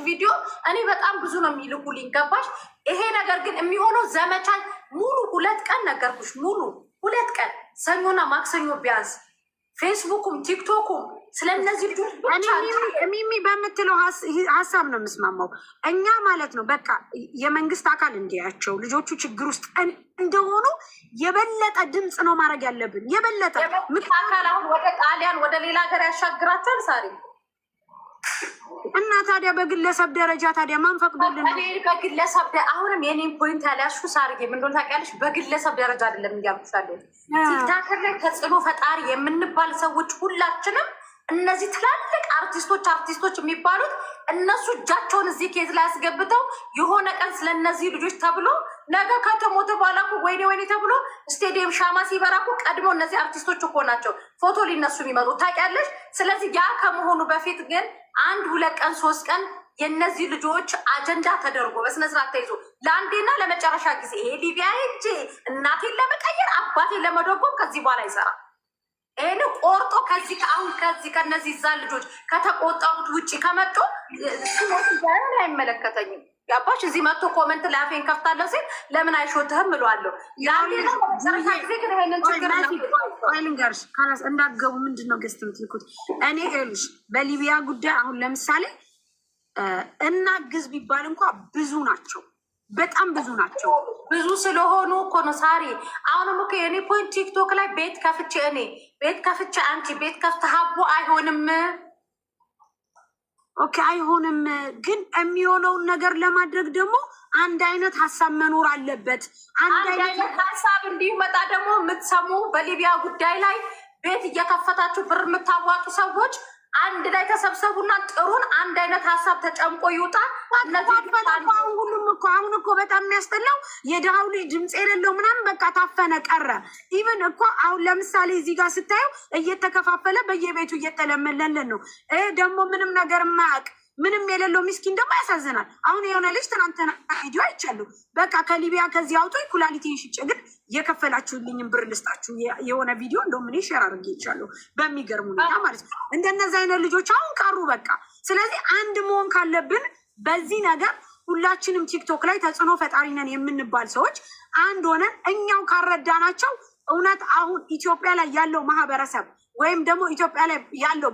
ቪዲዮ እኔ በጣም ብዙ ነው የሚልኩልኝ። ገባሽ? ይሄ ነገር ግን የሚሆነው ዘመቻ ሙሉ 2 ቀን ነገርኩሽ። ሙሉ 2 ቀን ሰኞና ማክሰኞ ቢያንስ ፌስቡኩም ቲክቶኩም ስለነዚህ ልጆች ብቻ። ሚሚ በምትለው ሀሳብ ነው የምስማማው። እኛ ማለት ነው በቃ የመንግስት አካል እንዲያቸው ልጆቹ ችግር ውስጥ እንደሆኑ የበለጠ ድምፅ ነው ማድረግ ያለብን። የበለጠ የመንግስት አካል አሁን ወደ ጣሊያን ወደ ሌላ ሀገር ያሻግራቸዋል ሳሪ። እና ታዲያ በግለሰብ ደረጃ ታዲያ ማን ፈቅዶልን ነው? እኔ በግለሰብ አሁንም የኔን point ያልያዝሽው ሳርዬ ምን እንደሆነ ታውቂያለሽ? በግለሰብ ደረጃ አይደለም እያልኩሽ ያለሁት። ቲክታከር ላይ ተጽዕኖ ፈጣሪ የምንባል ሰዎች ሁላችንም እነዚህ ትላልቅ አርቲስቶች አርቲስቶች የሚባሉት እነሱ እጃቸውን እዚህ case ላይ አስገብተው የሆነ ቀን ስለነዚህ ልጆች ተብሎ ነገ ከተሞተ በኋላ እኮ ወይኔ ወይኔ ተብሎ ስቴዲየም ሻማ ሲበራ እኮ ቀድሞ እነዚህ አርቲስቶች እኮ ናቸው ፎቶ ሊነሱ የሚመጡ፣ ታውቂያለሽ። ስለዚህ ያ ከመሆኑ በፊት ግን አንድ 2 ቀን 3 ቀን የእነዚህ ልጆች አጀንዳ ተደርጎ በስነስርዓት ተይዞ ለአንዴና ለመጨረሻ ጊዜ ይሄ ሊቢያ ሄጄ እናቴን ለመቀየር አባቴን ለመደጎም ከዚህ በኋላ አይሰራም። ይህን ቆርጦ ከዚህ ከአሁን ከዚህ ከነዚህ ዛ ልጆች ከተቆጠሩት ውጭ ከመጡ ስሞት ዛሬ አይመለከተኝም። ገባሽ? እዚህ መጥቶ comment ላይ አፌን ከፍታለሁ ሲል ለምን አይሾትህም እለዋለሁ። ለአንዴና ለመጨረሻ ጊዜ ግን ይሄንን ችግር ቆይ ልንገርሽ፣ خلاص እንዳትገቡ ምንድን ነው guest የምትልኩት? እኔ ይኸውልሽ በሊቢያ ጉዳይ አሁን ለምሳሌ እናግዝ ቢባል እንኳ ብዙ ናቸው፣ በጣም ብዙ ናቸው። ብዙ ስለሆኑ እኮ ነው ሳሪ። አሁንም እኮ የኔ point ቲክቶክ ላይ ቤት ከፍቼ እኔ ቤት ከፍቼ አንቺ ቤት ከፍተ ሀቦ አይሆንም። Okay አይሆንም፣ ግን የሚሆነውን ነገር ለማድረግ ደግሞ አንድ አይነት ሀሳብ መኖር አለበት። አንድ አንድ አይነት አይነት ሀሳብ እንዲመጣ ደግሞ የምትሰሙ በሊቢያ ጉዳይ ላይ ቤት እየከፈታችሁ ብር የምታዋጡ ሰዎች አንድ ላይ ተሰብሰቡና ጥሩን። አንድ አይነት ሀሳብ ተጨምቆ ይውጣ። እነዚህ አሁን ሁሉም እኮ አሁን እኮ በጣም የሚያስጠላው የድሃው ልጅ ድምፅ የሌለው ምናምን በቃ ታፈነ ቀረ። Even እኮ አሁን ለምሳሌ እዚህ ጋር ስታየው እየተከፋፈለ በየቤቱ እየተለመለልን ነው። ደግሞ ምንም ነገር የማያውቅ ምንም የሌለው ሚስኪን ደግሞ ያሳዝናል። አሁን የሆነ ልጅ ትናንትና ቪዲዮ አይቻለሁ። በቃ ከሊቢያ ከዚህ አውጦ ኩላሊቴን ሽጬ ግን የከፈላችሁልኝን ብር ልስጣችሁ የሆነ ቪዲዮ እንደውም እኔ share አድርጌ ይቻለሁ በሚገርም ሁኔታ ማለት ነው። እንደነዚህ አይነት ልጆች አሁን ቀሩ በቃ። ስለዚህ አንድ መሆን ካለብን በዚህ ነገር ሁላችንም ቲክቶክ ላይ ተጽዕኖ ፈጣሪ ነን የምንባል ሰዎች አንድ ሆነን እኛው ካረዳናቸው እውነት አሁን ኢትዮጵያ ላይ ያለው ማህበረሰብ ወይም ደግሞ ኢትዮጵያ ላይ ያለው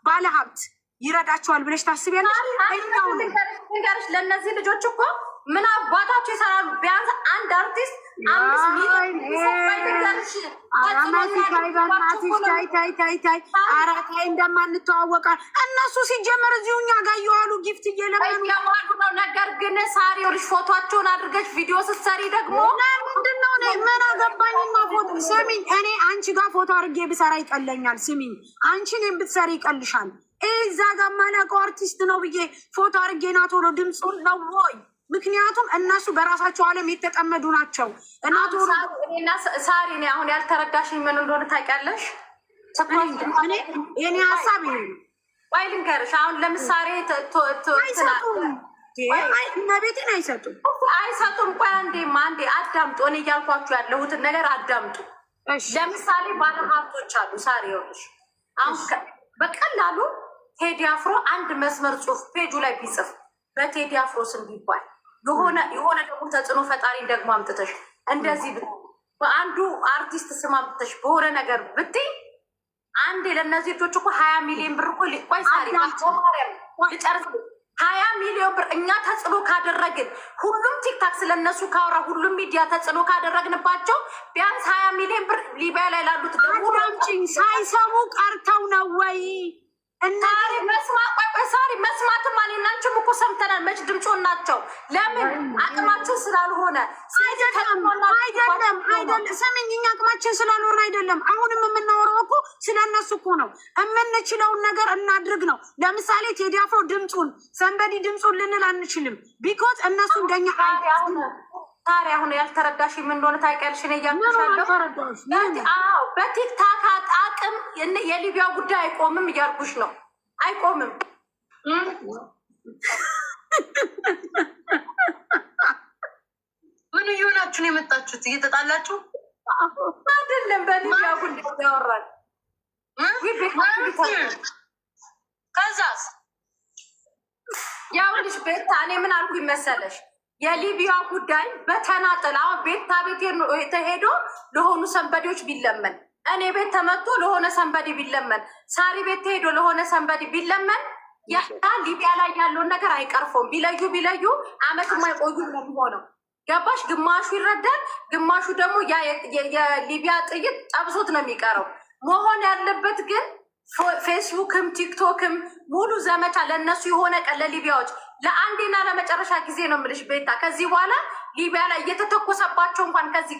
ባለሀብት ይረዳቸዋል ብለሽ ታስቢያለሽ? እኛው ነው። ንገርሽ ለእነዚህ ልጆች እኮ ምን አባታቸው ይሰራሉ? ቢያንስ አንድ አርቲስት 5 ሚሊዮን ንገርሽ። ታይ በእናትሽ ታይ ታይ ታይ ታይ፣ ኧረ ታይ እንደማንተዋወቃ እነሱ ሲጀመር እዚሁ እኛ ጋር እየዋሉ gift እየለመኑ እየዋሉ ነው። ነገር ግን ሳሪ ልጅ ፎቶቸውን አድርገሽ ቪዲዮ ስትሰሪ ደግሞ ምንድን ነው? እኔ ምን አገባኝማ ፎቶ። ስሚኝ፣ እኔ አንቺ ጋር ፎቶ አድርጌ ብሰራ ይቀለኛል። ስሚኝ፣ አንቺ እኔን ብትሰሪ ይቀልሻል። እዛ ጋር ማላውቀው አርቲስት ነው ብዬ ፎቶ አድርጌ ና ቶሎ ድምፁን ነው ወይ? ምክንያቱም እነሱ በራሳቸው ዓለም የተጠመዱ ናቸው። እና ቶሎ እኔና ሳሪ እኔ አሁን ያልተረዳሽኝ ምን እንደሆነ ታውቂያለሽ? የኔ ሀሳብ ይሄ ነው። ቆይ ልንገርሽ። አሁን ለምሳሌ አይሰጡም፣ እመቤቴን አይሰጡም፣ አይሰጡም። ቆይ አንዴማ አንዴ አዳምጡ። እኔ እያልኳችሁ ያለሁትን ነገር አዳምጡ። ለምሳሌ ባለ ሀብቶች አሉ። ሳሪ ይኸውልሽ፣ አሁን በቀላሉ ቴዲ አፍሮ አንድ መስመር ጽሁፍ ፔጁ ላይ ቢጽፍ በቴዲ አፍሮ ስም ቢባል የሆነ የሆነ ደግሞ ተጽዕኖ ፈጣሪን ደግሞ አምጥተሽ እንደዚህ በአንዱ አርቲስት ስም አምጥተሽ በሆነ ነገር ብትይ አንዴ ለእነዚህ ልጆች እኮ 20 ሚሊዮን ብር እኮ ቆይ ሳሪ ልጨርስ። 20 ሚሊዮን ብር እኛ ተጽዕኖ ካደረግን ሁሉም ቲክታክ ስለነሱ ካወራ ሁሉም ሚዲያ ተጽዕኖ ካደረግንባቸው ቢያንስ 20 ሚሊዮን ብር ሊቢያ ላይ ላሉት ደግሞ አዳምጪኝ፣ ሳይሰሙ ቀርተው ነው ወይ? ሳሪ መስማት ቆይ ሳሪ መስማትማ እኔና አንቺም እኮ ሰምተናል። መች ድምፆን ናቸው። ለምን አቅማችን ስላልሆነ አይደለም፣ አይደለም፣ አይደለም። ስሚኝ፣ እኛ አቅማችን ስላልሆነ አይደለም። አሁንም የምናወራው እኮ ስለ እነሱ እኮ ነው። የምንችለውን ነገር እናድርግ ነው። ለምሳሌ ቴዲ አፍሮ ድምፁን somebody ድምፁን ልንል አንችልም። Because እነሱ እንደኛ ሳሪ አሁን ያልተረዳሽ ምን እንደሆነ ታውቂያለሽ? እኔ እያልኩሽ ያለሁ በቲክታክ አቅም የሊቢያ ጉዳይ አይቆምም እያልኩሽ ነው። አይቆምም። ምን እየሆናችሁ ነው የመጣችሁት? እየተጣላችሁ አይደለም። በሊቢያ ጉዳይ ያወራል። ከዛስ ያው ይኸውልሽ ቤታ፣ እኔ ምን አልኩኝ መሰለሽ? የሊቢያ ጉዳይ በተናጠል አሁን ቤታ ቤት ተሄዶ ለሆኑ somebody ዎች ቢለመን፣ እኔ ቤት ተመቶ ለሆነ somebody ቢለመን፣ ሳሪ ቤት ተሄዶ ለሆነ somebody ቢለመን ያ ሊቢያ ላይ ያለውን ነገር አይቀርፎም። ቢለዩ ቢለዩ አመት የማይቆዩ ነው የሚሆነው። ገባሽ? ግማሹ ይረዳል፣ ግማሹ ደግሞ ያ የሊቢያ ጥይት ጠብሶት ነው የሚቀረው። መሆን ያለበት ግን ፌስቡክም ቲክቶክም ሙሉ ዘመቻ ለእነሱ የሆነ ቀን ለሊቢያዎች ለአንዴና ለመጨረሻ ጊዜ ነው የምልሽ ቤታ። ከዚህ በኋላ ሊቢያ ላይ እየተተኮሰባቸው እንኳን ከዚህ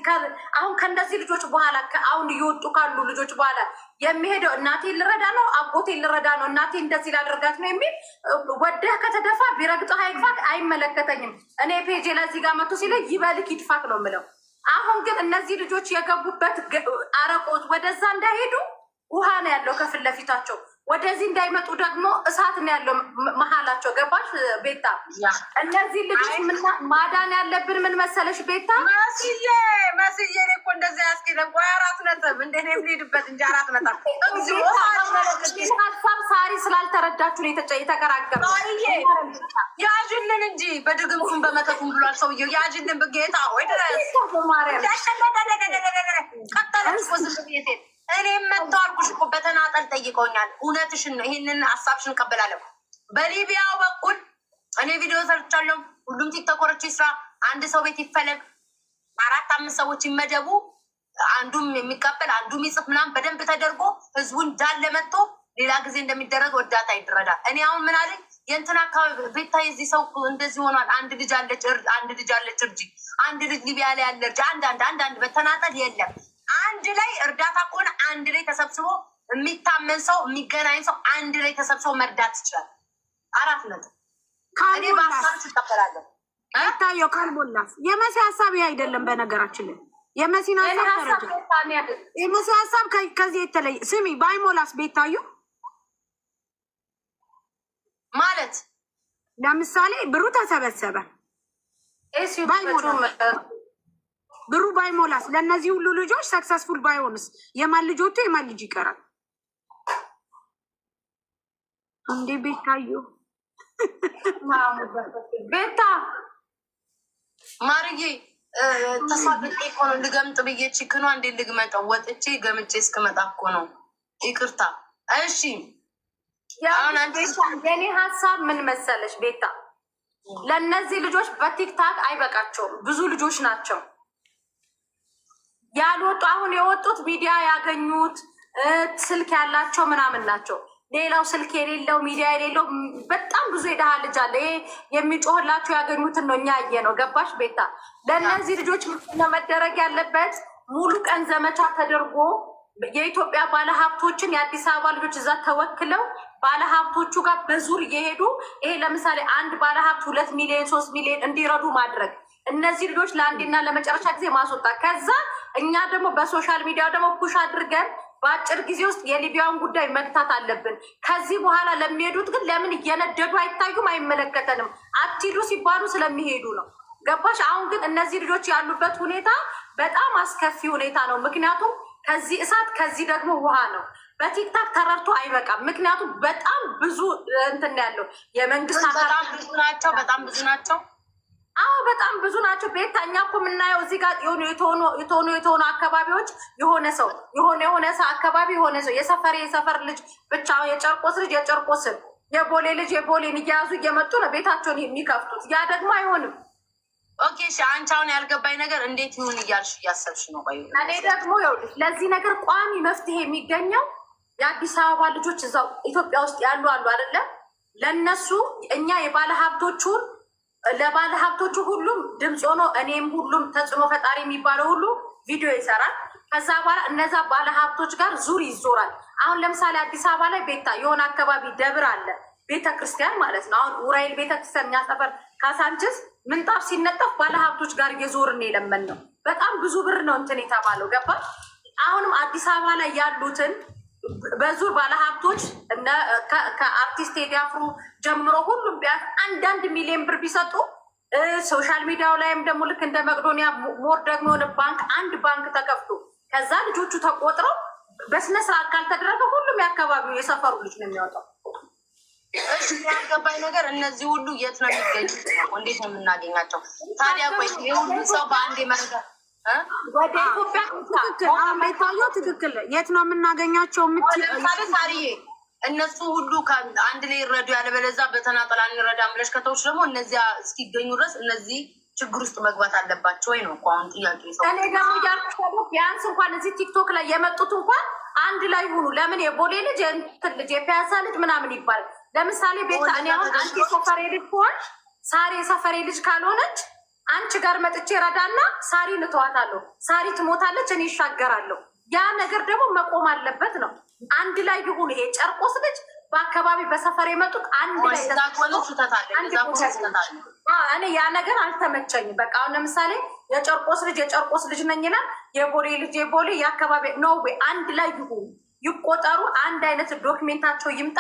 አሁን ከእነዚህ ልጆች በኋላ አሁን እየወጡ ካሉ ልጆች በኋላ የሚሄደው እናቴ ልረዳ ነው፣ አጎቴ ልረዳ ነው፣ እናቴ እንደዚህ ላደርጋት ነው የሚል ወደህ ከተደፋ ቢረግጥህ አይግፋክ፣ አይመለከተኝም። እኔ ፔጄ ለዚህ ጋር መቶ ሲለኝ ይበልክ ይድፋክ ነው የምለው። አሁን ግን እነዚህ ልጆች የገቡበት አረቆት ወደዛ እንዳይሄዱ ውሃ ነው ያለው ከፊት ለፊታቸው። ወደዚህ እንዳይመጡ ደግሞ እሳት ነው ያለው መሀላቸው። ገባሽ ቤታ? እነዚህ ልጆች ማዳን ያለብን ምን መሰለሽ ቤታ? መስዬ መስዬ፣ እኔ እኮ እንደዚያ ያስኬደ። ቆይ 4 ነጥብ እንደ እኔ የምሄድበት እንጂ 4 ነጥብ። ሀሳብ ሳሪ ስላልተረዳችሁ ነው የተከራከርነው። ያዥልን እንጂ በድግምቱም በመተቱም ብሏል ሰውየው። ያዥልን በጌታ ወይ ድረስ ቀጠለች እኮ ዝም ብዬ እኔም መጥተው አልኩሽ እኮ በተናጠል ጠይቀውኛል። እውነትሽን ነው። ይሄንን ሀሳብሽን እቀበላለሁ። በሊቢያው በኩል እኔ ቪዲዮ ሰርቻለሁ። ሁሉም ቲክቶከሮች ይስራ፣ አንድ ሰው ቤት ይፈለግ፣ አራት አምስት ሰዎች ይመደቡ፣ አንዱም የሚቀበል አንዱም ይጽፍ ምናምን በደንብ ተደርጎ ህዝቡ እንዳለ መጥቶ ሌላ ጊዜ እንደሚደረግ እርዳታ ይደረጋል። እኔ አሁን ምን አለኝ የእንትን አካባቢ ቤታ የዚህ ሰው እንደዚህ ሆኗል። አንድ ልጅ አለች፣ አንድ ልጅ አለች፣ እርጂ፣ አንድ ልጅ ሊቢያ ላይ ያለ እርጂ፣ አንድ አንድ አንድ አንድ በተናጠል የለም። አንድ ላይ እርዳታ ከሆነ አንድ ላይ ተሰብስቦ የሚታመን ሰው የሚገናኝ ሰው አንድ ላይ ተሰብስቦ መርዳት ይችላል። 4 ነጥብ። እኔ በሀሳብ ትቀበላለሁ። ይታየው ካልሞላስ የመሲ ሀሳብ ይሄ አይደለም። በነገራችን ላይ የመሲን ሀሳብ ተረጃ የመሲ ሀሳብ ከዚህ የተለየ ስሚ፣ ባይሞላስ ቤታዩ? ማለት ለምሳሌ ብሩ ተሰበሰበ፣ ብሩ ባይሞላስ ለእነዚህ ሁሉ ልጆች successful ባይሆንስ የማን ልጅ ወጥቶ የማን ልጅ ይቀራል? እንዴ ቤታዩ? ቤታ። ማርዬ፣ ተሳብቄ እኮ ነው ልገምጥ ብዬ chicken ኗ እንዴት ልግመጠው? ወጥቼ ገምጬ እስክመጣ እኮ ነው። ይቅርታ። እሺ። የኔ ሀሳብ ምን መሰለሽ ቤታ፣ ለእነዚህ ልጆች በቲክታክ አይበቃቸውም። ብዙ ልጆች ናቸው ያልወጡ። አሁን የወጡት ሚዲያ ያገኙት ስልክ ያላቸው ምናምን ናቸው። ሌላው ስልክ የሌለው ሚዲያ የሌለው በጣም ብዙ የደሃ ልጅ አለ። ይሄ የሚጮህላቸው ያገኙትን ነው እኛ ያየ ነው። ገባሽ ቤታ? ለእነዚህ ልጆች ምንድነው መደረግ ያለበት? ሙሉ ቀን ዘመቻ ተደርጎ የኢትዮጵያ ባለሀብቶችን የአዲስ አበባ ልጆች እዛ ተወክለው ባለሀብቶቹ ጋር በዙር እየሄዱ ይሄ ለምሳሌ አንድ ባለሀብት 2 ሚሊዮን 3 ሚሊዮን እንዲረዱ ማድረግ፣ እነዚህ ልጆች ለአንዴና ለመጨረሻ ጊዜ ማስወጣት። ከዛ እኛ ደግሞ በ social media ደግሞ push አድርገን በአጭር ጊዜ ውስጥ የሊቢያውን ጉዳይ መግታት አለብን። ከዚህ በኋላ ለሚሄዱት ግን ለምን እየነደዱ አይታዩም? አይመለከተንም። አትሂዱ ሲባሉ ስለሚሄዱ ነው። ገባሽ? አሁን ግን እነዚህ ልጆች ያሉበት ሁኔታ በጣም አስከፊ ሁኔታ ነው። ምክንያቱም ከዚህ እሳት ከዚህ ደግሞ ውሃ ነው። በቲክታክ ተረድቶ አይበቃም። ምክንያቱም በጣም ብዙ እንትን ያለው የመንግስት በጣም ብዙ ናቸው። በጣም ብዙ ናቸው። አዎ በጣም ብዙ ናቸው። ቤታ፣ እኛ እኮ የምናየው እዚህ ጋር የሆኑ የተሆኑ የተሆኑ አካባቢዎች የሆነ ሰው የሆነ የሆነ ሰው አካባቢ የሆነ ሰው የሰፈር የሰፈር ልጅ ብቻ የጨርቆስ ልጅ የጨርቆስን፣ የቦሌ ልጅ የቦሌን እየያዙ እየመጡ ነው ቤታቸውን የሚከፍቱት። ያ ደግሞ አይሆንም። Okay እሺ። አንቺ አሁን ያልገባኝ ነገር እንዴት ይሁን እያልሽ እያሰብሽ ነው? ቆይ። እኔ ደግሞ ይኸውልሽ ለዚህ ነገር ቋሚ መፍትሄ የሚገኘው የአዲስ አበባ ልጆች እዛው ኢትዮጵያ ውስጥ ያሉ አሉ አይደለም? ለእነሱ እኛ የባለ ሀብቶቹን ለባለ ሀብቶቹ ሁሉም ድምፅ ሆኖ እኔም ሁሉም ተጽዕኖ ፈጣሪ የሚባለው ሁሉ ቪዲዮ ይሰራል። ከዛ በኋላ እነዛ ባለ ሀብቶች ጋር ዙር ይዞራል። አሁን ለምሳሌ አዲስ አበባ ላይ ቤታ የሆነ አካባቢ ደብር አለ፣ ቤተ ክርስቲያን ማለት ነው። አሁን ኡራኤል ቤተ ክርስቲያን እኛ ሰፈር ካሳንችስ ምንጣፍ ሲነጠፍ ባለ ሀብቶች ጋር እየዞርን የለመን ነው። በጣም ብዙ ብር ነው እንትን የተባለው ገባ። አሁንም አዲስ አበባ ላይ ያሉትን በዙር ባለሀብቶች ከአርቲስት ቴዲ አፍሮ ጀምሮ ሁሉም ቢያንስ አንዳንድ ሚሊዮን ብር ቢሰጡ፣ social media ው ላይም ደግሞ ልክ እንደ መቅዶኒያ more ደግሞ የሆነ ባንክ አንድ ባንክ ተከፍቶ ከዛ ልጆቹ ተቆጥረው በስነ ስርዓት ካልተደረገ ሁሉም የአካባቢው የሰፈሩ ልጅ ነው የሚያወጣው። እሺ ያልገባኝ ነገር እነዚህ ሁሉ የት ነው የሚገኙት? እንዴት ነው የምናገኛቸው ታዲያ? ቆይ የሁሉ ሰው በአንድ መረጃ ወደ ኢትዮጵያ ትክክል። አሁን ቤታዮ ትክክል። የት ነው የምናገኛቸው? ለምሳሌ ሳርዬ እነሱ ሁሉ አንድ ላይ ይረዱ፣ ያለበለዚያ በተናጠል አንረዳም ብለሽ ከተውሽ ደግሞ እነዚያ እስኪገኙ ድረስ እነዚህ ችግር ውስጥ መግባት አለባቸው ወይ ነው እኮ አሁን ጥያቄ። ሰው እኔ ደግሞ እያልኩሽ ያለሁት ቢያንስ እንኳን እዚህ ቲክቶክ ላይ የመጡት እንኳን አንድ ላይ ሁኑ። ለምን የቦሌ ልጅ የእንትን ልጅ የፒያሳ ልጅ ምናምን ይባላል። ለምሳሌ ቤታ እኔ አሁን አንቺ የሰፈሬ ልጅ ከሆንሽ ሳሪ የሰፈሬ ልጅ ካልሆነች አንቺ ጋር መጥቼ ረዳና ሳሪ እተዋታለሁ። ሳሪ ትሞታለች፣ እኔ ይሻገራለሁ። ያ ነገር ደግሞ መቆም አለበት ነው። አንድ ላይ ይሁኑ። ይሄ ጨርቆስ ልጅ በአካባቢ በሰፈር የመጡት አንድ ላይ እኔ ያ ነገር አልተመቸኝም። በቃ አሁን ለምሳሌ የጨርቆስ ልጅ የጨርቆስ ልጅ ነኝ ይላል፣ የቦሌ ልጅ የቦሌ የአካባቢ ነው። አንድ ላይ ይሁኑ፣ ይቆጠሩ፣ አንድ አይነት document ኣቸው ይምጣ፣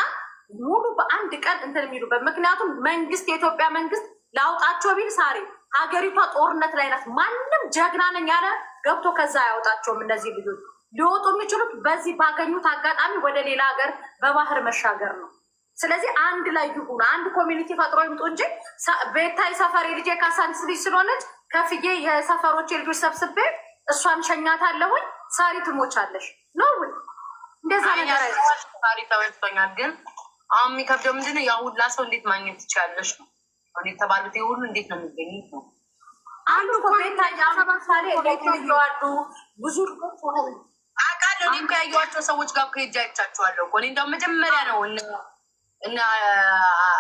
ሙሉ በአንድ ቀን እንትን የሚሉበት። ምክንያቱም መንግስት፣ የኢትዮጵያ መንግስት ላውጣቸው ቢል ሳሪ ሀገሪቷ ጦርነት ላይ ናት። ማንም ጀግና ነኝ ያለ ገብቶ ከዛ አያወጣቸውም። እነዚህ ልጆች ሊወጡ የሚችሉት በዚህ ባገኙት አጋጣሚ ወደ ሌላ ሀገር በባህር መሻገር ነው። ስለዚህ አንድ ላይ ይሁኑ፣ አንድ community ፈጥሮ ይምጡ እንጂ ቤታ የሰፈሬ ልጅ የካሳንቺስ ልጅ ስለሆነች ከፍዬ የሰፈሮች ልጆች ሰብስቤ እሷን ሸኛታለሁኝ። ሳሪ ትሞቻለሽ ነው እንደዛ ነገር ሳሪ ተመችቶኛል። ግን አሁን የሚከብደው ምንድነው ያ ሁላ ሰው እንዴት ማግኘት ትችላለሽ ነው አሁን የተባሉት ሁሉ እንዴት ነው የሚገኙት ነው አሉ እኮ ቤታ ምሳሌ አሉ ብዙ አውቃለሁ። እኔ እኮ ያየኋቸው ሰዎች ጋር እኮ ሄጄ አይቻቸዋለሁ እኮ። እኔ እንደውም መጀመሪያ ነው እነ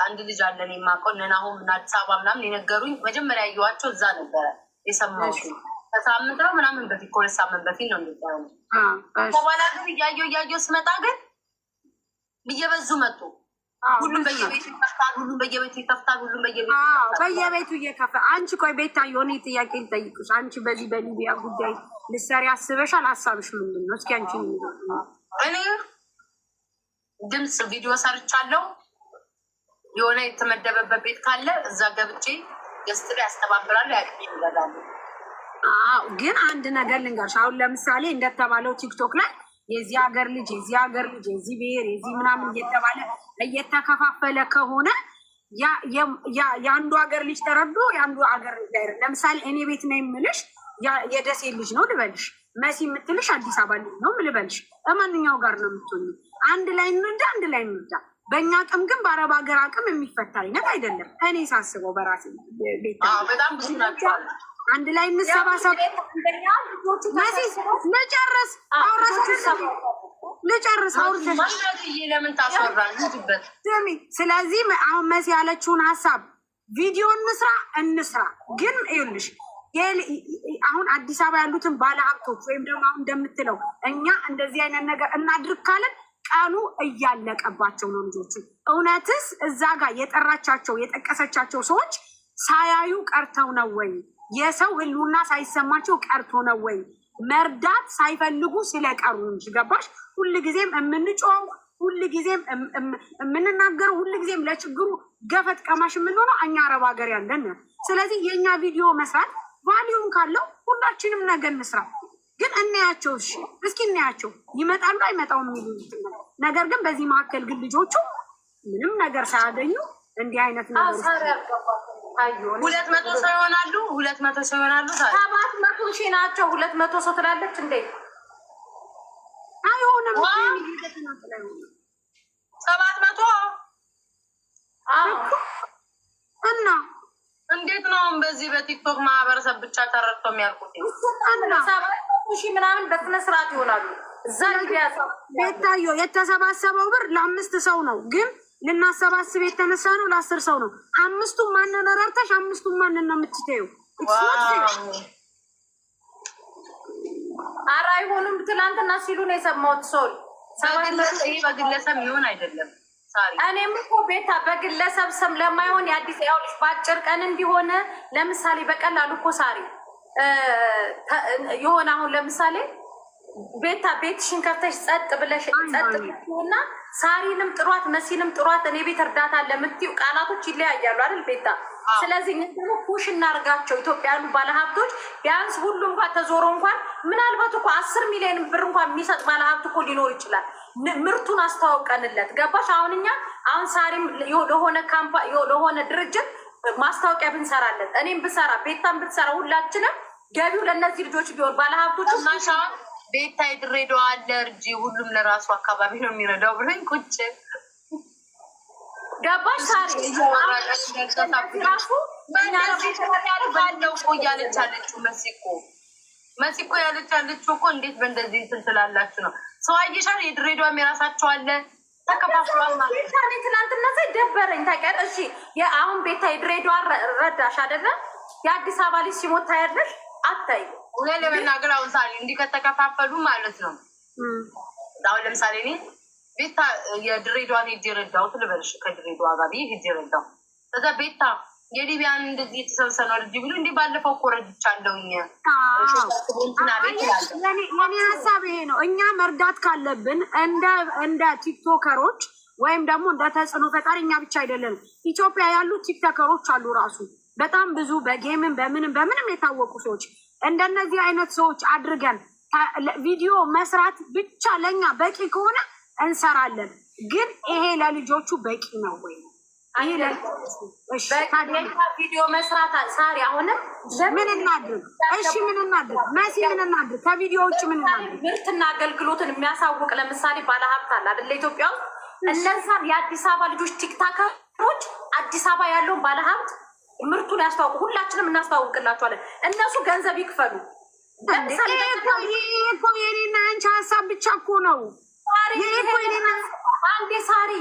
አንድ ልጅ አለ እኔ የማውቀው እነ ናሆም እና አዲስ አበባ ምናምን የነገሩኝ መጀመሪያ ያየኋቸው እዛ ነበረ የሰማሁት። ከሳምንት ነው ምናምን በፊት ከሁለት ሳምንት በፊት ነው እንደዛ ነው። በኋላ ግን እያየሁ እያየሁ ስመጣ ግን እየበዙ መጡ። ሁሉም በየቤቱ ይከፍታል። ሁሉም በየቤቱ ይከፍታል። ሁሉም በየቤቱ በየቤቱ እየከፈ አንቺ ቆይ ቤታ የሆነ ጥያቄ ልጠይቅሽ። አንቺ በዚህ በሊቢያ ጉዳይ ልትሰሪ አስበሻል? ሀሳብሽ ምንድን ነው? እስኪ አንቺ እኔ ድምፅ ቪዲዮ ሰርቻለሁ። የሆነ የተመደበበት ቤት ካለ እዛ ገብቼ guest ላይ ያስተባብራሉ፣ ያቅሜ ይረዳሉ። አዎ፣ ግን አንድ ነገር ልንገርሽ። አሁን ለምሳሌ እንደተባለው ቲክቶክ ላይ የዚህ ሀገር ልጅ የዚህ ሀገር ልጅ የዚህ ብሔር የዚህ ምናምን እየተባለ እየተከፋፈለ ከሆነ የአንዱ ሀገር ልጅ ተረዶ የአንዱ ሀገር ልጅ አይደለም። ለምሳሌ እኔ ቤት ነው የምልሽ የደሴ ልጅ ነው ልበልሽ፣ መሲ የምትልሽ አዲስ አበባ ልጅ ነው ልበልሽ። በማንኛው ጋር ነው የምትሆኙ? አንድ ላይ እንርዳ፣ አንድ ላይ እንርዳ። በእኛ አቅም ግን በአረብ ሀገር አቅም የሚፈታ አይነት አይደለም። እኔ ሳስበው በራሴ ቤት በጣም ብዙ ናቸው። አንድ ላይ እንሰባሰብ። መሲ ልጨርስ፣ አውረስ ልጨርስ፣ አውርተሽ ለምን ታስወራል? ስሚ። ስለዚህ አሁን መሲ ያለችውን ሀሳብ ቪዲዮ እንስራ እንስራ። ግን ይኸውልሽ አሁን አዲስ አበባ ያሉትን ባለሀብቶች ወይም ደግሞ አሁን እንደምትለው እኛ እንደዚህ አይነት ነገር እናድርግ ካለን ቀኑ እያለቀባቸው ነው ልጆቹ። እውነትስ እዛ ጋር የጠራቻቸው የጠቀሰቻቸው ሰዎች ሳያዩ ቀርተው ነው ወይ? የሰው ህልውና ሳይሰማቸው ቀርቶ ነው ወይ? መርዳት ሳይፈልጉ ስለቀሩ እንጂ ገባሽ? ሁልጊዜም የምንጮኸው ሁልጊዜም የምንናገረው ሁልጊዜም ለችግሩ ገፈት ቀማሽ የምንሆነው እኛ አረብ ሀገር ያለን። ስለዚህ የእኛ ቪዲዮ መስራት value ም ካለው ሁላችንም ነገ እንስራ። ግን እናያቸው፣ እሺ እስኪ እናያቸው ይመጣሉ አይመጣውም የሚሉት ነገር ግን በዚህ መካከል ግን ልጆቹ ምንም ነገር ሳያገኙ እንዲህ አይነት ነገር 200 ሰው ይሆናሉ። 200 ሰው ይሆናሉ። 700,000 ናቸው። 200 ሰው ትላለች እንዴ? አይሆንም። 700 እና እንዴት ነው አሁን በዚህ በቲክቶክ ማህበረሰብ ብቻ ተረድቶ የሚያልቁት? 700,000 ምናምን በስነ ስርዓት ይሆናሉ። እዛ ቤታዮ የተሰባሰበው ብር ለአምስት ሰው ነው፣ ግን ልናሰባስብ የተነሳ ነው ለ10 ሰው ነው። አምስቱን ማንን ረድተሽ አምስቱን ማንን ነው የምትተይው? ኧረ አይሆንም። ትናንትና ሲሉ ነው የሰማሁት። ሰው ይህ በግለሰብ የሚሆን አይደለም። እኔም እኮ ቤታ በግለሰብ ስም ለማይሆን የአዲስ ያውልሽ በአጭር ቀን እንዲሆነ ለምሳሌ በቀላሉ እኮ ሳሪ የሆነ አሁን ለምሳሌ ቤታ ቤትሽን ከፍተሽ ጸጥ ብለሽ ጸጥ እና ሳሪንም ጥሯት፣ መሲንም ጥሯት፣ እኔ ቤት እርዳታ ለምትዩ ቃላቶች ይለያያሉ አይደል ቤታ? ስለዚህ እኛ ደግሞ push እናርጋቸው። ኢትዮጵያ ያሉ ባለሀብቶች ቢያንስ ሁሉም እንኳን ተዞሮ እንኳን ምናልባት እኮ 10 ሚሊዮን ብር እንኳን የሚሰጥ ባለሀብት እኮ ሊኖር ይችላል። ምርቱን አስተዋውቀንለት፣ ገባሽ? አሁን እኛ አሁን ሳሪም ለሆነ ለሆነ ድርጅት ማስታወቂያ ብንሰራለት፣ እኔም ብሰራ፣ ቤታም ብትሰራ፣ ሁላችንም ገቢው ለእነዚህ ልጆች ቢሆን ባለሀብቶች ቤታ የድሬዳዋ አለ እርጂ፣ ሁሉም ለራሱ አካባቢ ነው የሚረዳው ብሎኝ ቁጭ ገባሽ? ሳሪ ራሱ ባለው እኮ እያለች ያለችው መሲ እኮ ያለች ያለችው እኮ እንዴት በእንደዚህ እንትን ትላላችሁ ነው። ሰው አየሻል። የድሬዳዋም የራሳቸው አለ፣ ተከፋፍሏል ማለት ነው። ትናንትና ሳይ ደበረኝ ታውቂያለሽ። እሺ አሁን ቤታ የድሬዳዋ ረዳሽ አይደለ? የአዲስ አበባ ልጅ ሲሞት ታያለሽ? አታይም። እውነት ለመናገር አሁን ሳሪ እንዲህ ከተከፋፈሉ ማለት ነው። አሁን ለምሳሌ እኔ ቤታ የድሬዳዋን ሄጄ ረዳሁት ልበልሽ፣ ከድሬዳዋ ጋር ብዬ ሄጄ ረዳሁ። ከዛ ቤታ የሊቢያን እንደዚህ የተሰብሰነው ልጅ ብሎ እንዲህ ባለፈው እኮ ረድቻለሁኝ እንትና ቤት እላለሁ። የኔ ሀሳብ ይሄ ነው። እኛ መርዳት ካለብን እንደ ቲክቶከሮች ወይም ደግሞ እንደ ተጽዕኖ ፈጣሪ እኛ ብቻ አይደለንም። ኢትዮጵያ ያሉ ቲክቶከሮች አሉ ራሱ በጣም ብዙ በ game ም በምንም በምንም የታወቁ ሰዎች፣ እንደነዚህ አይነት ሰዎች አድርገን ቪዲዮ መስራት ብቻ ለኛ በቂ ከሆነ እንሰራለን። ግን ይሄ ለልጆቹ በቂ ነው ወይ? ይሄ ለልጆቹ እሺ፣ ታዲያ ቪዲዮ መስራት ሳሪ አሁንም ምን እናድርግ? እሺ ምን እናድርግ? መሲ ምን እናድርግ? ከቪዲዮ ውጭ ምን እናድርግ? ምርትና አገልግሎትን የሚያሳውቅ ለምሳሌ ባለሀብት አለ አይደለ? ኢትዮጵያ ውስጥ እነዛን የአዲስ አበባ ልጆች ቲክታከሮች አዲስ አበባ ያለውን ባለሀብት ምርቱን ያስተዋውቁ። ሁላችንም እናስተዋውቅላቸዋለን። እነሱ ገንዘብ ይክፈሉ። ለምሳሌ ይሄ እኮ የኔና አንቺ ሀሳብ ብቻ እኮ ነው። ይሄ እኮ የኔና አንዴ ሳሪ፣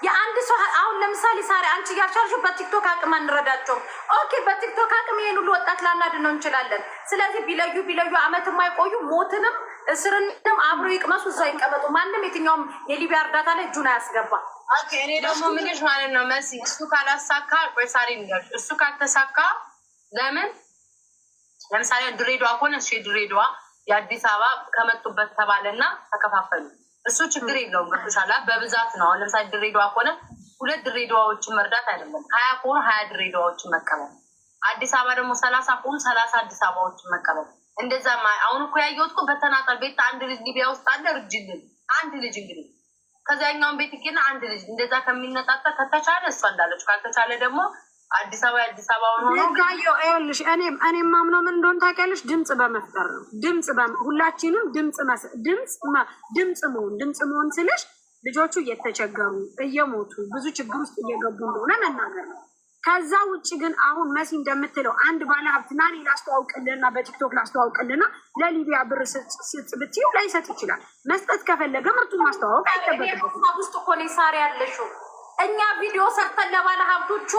የአንድ ሰው አሁን ለምሳሌ ሳሪ አንቺ እያልሻልሽው በቲክቶክ አቅም አንረዳቸውም። Okay፣ በቲክቶክ አቅም ይሄን ሁሉ ወጣት ላናድነው እንችላለን። ስለዚህ ቢለዩ ቢለዩ አመት የማይቆዩ ሞትንም እስርንም አብሮ ይቅመሱ፣ እዛው ይቀመጡ። ማንም የትኛውም የሊቢያ እርዳታ ላይ እጁን አያስገባ። Okay፣ እኔ ደግሞ ምንሽ ማለት ነው መሲ፣ እሱ ካላሳካ፣ ቆይ ሳሪ ንገርሽ፣ እሱ ካልተሳካ ለምን ለምሳሌ ድሬዳዋ ከሆነ እሺ፣ ድሬዳዋ የአዲስ አበባ ከመጡበት ተባለና ተከፋፈሉ። እሱ ችግር የለውም። ገብቶሻል? በብዛት ነው። አሁን ለምሳሌ ድሬዳዋ ከሆነ ሁለት ድሬዳዋዎችን መርዳት አይደለም፣ 20 ከሆኑ 20 ድሬዳዋዎችን መቀበል፣ አዲስ አበባ ደግሞ 30 ከሆኑ 30 አዲስ አበባዎችን መቀበል። እንደዛ አሁን እኮ ያየሁት እኮ በተናጠል ቤት አንድ ልጅ ሊቢያ ውስጥ አለ እርጅልን አንድ ልጅ እንግዲህ ከዚያኛውን ቤት ይገና አንድ ልጅ እንደዛ ከሚነጣጠል ከተቻለ እሷ እንዳለች፣ ካልተቻለ ደግሞ አዲስ አበባ የአዲስ አበባውን ሆኖ ጋየው ይኸውልሽ፣ እኔም ማምነው ምን እንደሆነ ታውቂያለሽ? ድምፅ በመፍጠር ነው። ድምፅ ሁላችንም ድምፅ መሆን ስልሽ ልጆቹ እየተቸገሩ፣ እየሞቱ፣ ብዙ ችግር ውስጥ እየገቡ እንደሆነ መናገር ነው። ከዛ ውጭ ግን አሁን መሲ እንደምትለው አንድ ባለሀብት ና እኔ ላስተዋውቅልህና በቲክቶክ ላስተዋውቅልህና ለሊቢያ ብር ስጥ ብትይው ላይሰጥ ይችላል። መስጠት ከፈለገ ምርቱን ማስተዋወቅ አይጠበቅበትም። ውስጥ እኮ ነው ሳሪ ያለሽው። እኛ ቪዲዮ ሰርተን ለባለ ሀብቶቹ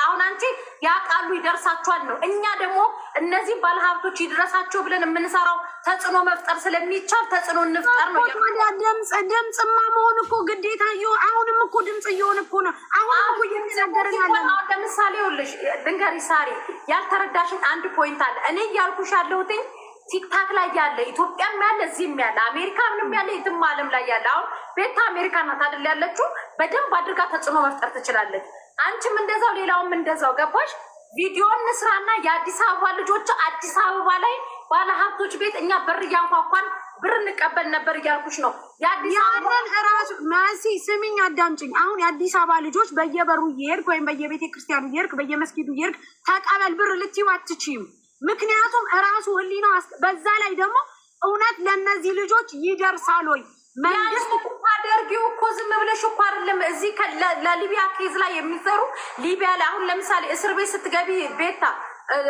አሁን አንቺ ያውቃሉ ይደርሳቸዋል ነው። እኛ ደግሞ እነዚህ ባለ ሀብቶች ይድረሳቸው ብለን የምንሰራው ተጽዕኖ መፍጠር ስለሚቻል ተጽዕኖ እንፍጠር ነው። ታዲያ ድምፅማ መሆን እኮ ግዴታ፣ አሁንም እኮ ድምፅ እየሆነ እኮ ነው። አሁንም እኮ እየተናገርን ያለ ነው። አሁን ለምሳሌ ይኸውልሽ ድንገሪ ሳሪ፣ ያልተረዳሽን አንድ point አለ። እኔ እያልኩሽ ያለሁትኝ ቲክታክ ላይ ያለ፣ ኢትዮጵያም ያለ፣ እዚህም ያለ፣ አሜሪካንም ያለ፣ የትም ዓለም ላይ ያለ፣ አሁን ቤታ አሜሪካ ናት አይደል ያለችው፣ በደንብ አድርጋ ተጽዕኖ መፍጠር ትችላለች። አንቺም እንደዛው፣ ሌላውም እንደዛው፣ ገባሽ? ቪዲዮ እንስራና የአዲስ አበባ ልጆች አዲስ አበባ ላይ ባለሀብቶች ቤት እኛ በር እያንኳኳን ብር እንቀበል ነበር እያልኩሽ ነው። የአዲስ አበባ ያንን እራሱ መሲ ስሚኝ፣ አዳምጪኝ። አሁን የአዲስ አበባ ልጆች በየበሩ እየሄድክ ወይም በየቤተ ክርስቲያኑ እየሄድክ፣ በየመስጊዱ እየሄድክ ተቀበል ብር ልትይው አትችይም። ምክንያቱም እራሱ ህሊናው በዛ ላይ ደግሞ እውነት ለእነዚህ ልጆች ይደርሳል ወይ መንግስት? ታደርጊው እኮ ዝም ብለሽ እኮ አይደለም። እዚህ ለሊቢያ case ላይ የሚሰሩ ሊቢያ ላይ አሁን ለምሳሌ እስር ቤት ስትገቢ ቤታ